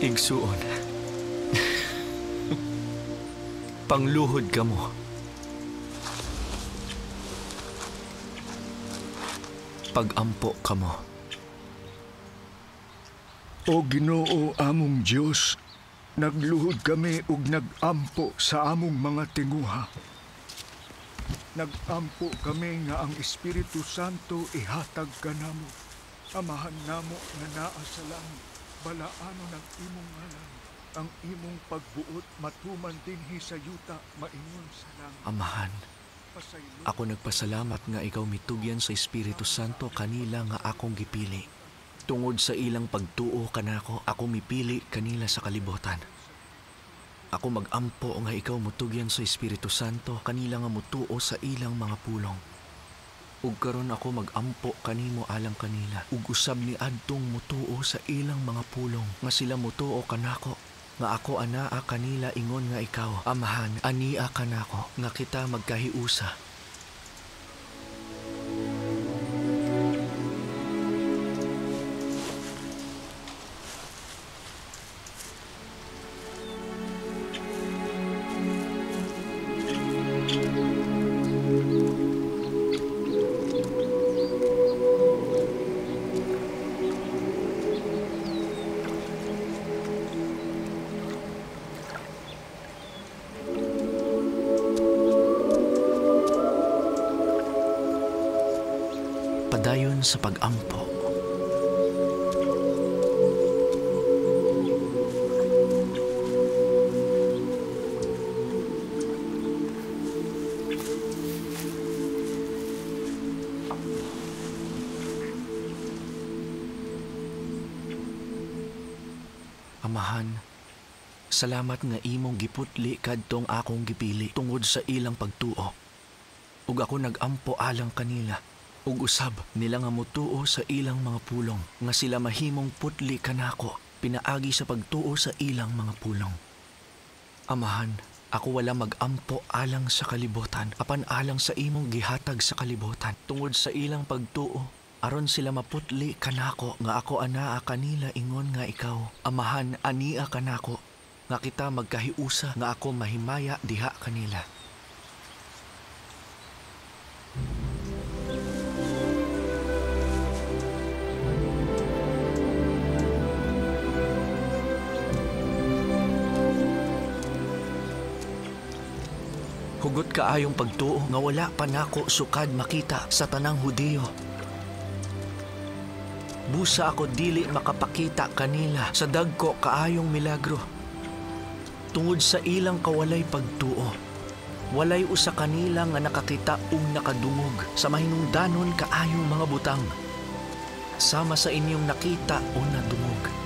Igsuon, pangluhod kamo. Pagampo kamo. O Ginoo among Dios, nagluhod kami ug nagampo sa among mga tinguha. Nagampo kami nga ang Espiritu Santo ihatag kanamo. Amahan namo nga naa sa langit, balaano ng imong ngalan, ang imong pagbuot matuman dinhi sa yuta maingon sa langit. Amahan, ako nagpasalamat nga ikaw mitugyan sa Espiritu Santo kanila nga akong gipili. Tungod sa ilang pagtuo kanako, ako mipili kanila sa kalibutan. Ako magampo nga ikaw mutugyan sa Espiritu Santo kanila nga mutuo sa ilang mga pulong. Ug karon ako magampo kanimo alang kanila, ug usab ni adtong mutuo sa ilang mga pulong nga sila mutuo kanako, nga ako anaa kanila ingon nga ikaw, Amahan, ania kanako, nga kita magkahiusa. Padayon sa pagampo. Amahan, salamat nga imong giputli kadtong akong gipili tungod sa ilang pagtuo. Ug ako nagampo alang kanila. Ug usab nila nga mutuo sa ilang mga pulong, nga sila mahimong putli kanako pinaagi sa pagtuo sa ilang mga pulong. Amahan, ako wala magampo alang sa kalibutan, apan alang sa imong gihatag sa kalibutan tungod sa ilang pagtuo, aron sila maputli kanako nga ako anaa kanila ingon nga ikaw. Amahan, ania kanako nga kita magkahiusa nga ako mahimaya diha kanila. Hugot kaayong pagtuo nga wala pa nako sukad makita sa tanang Hudiyo. Busa ako dili makapakita kanila sa dagko kaayong milagro. Tungod sa ilang kawalay pagtuo, walay usa kanila nga nakakita ug nakadungog sa mahinungdanon kaayong mga butang, sama sa inyong nakita o nadungog.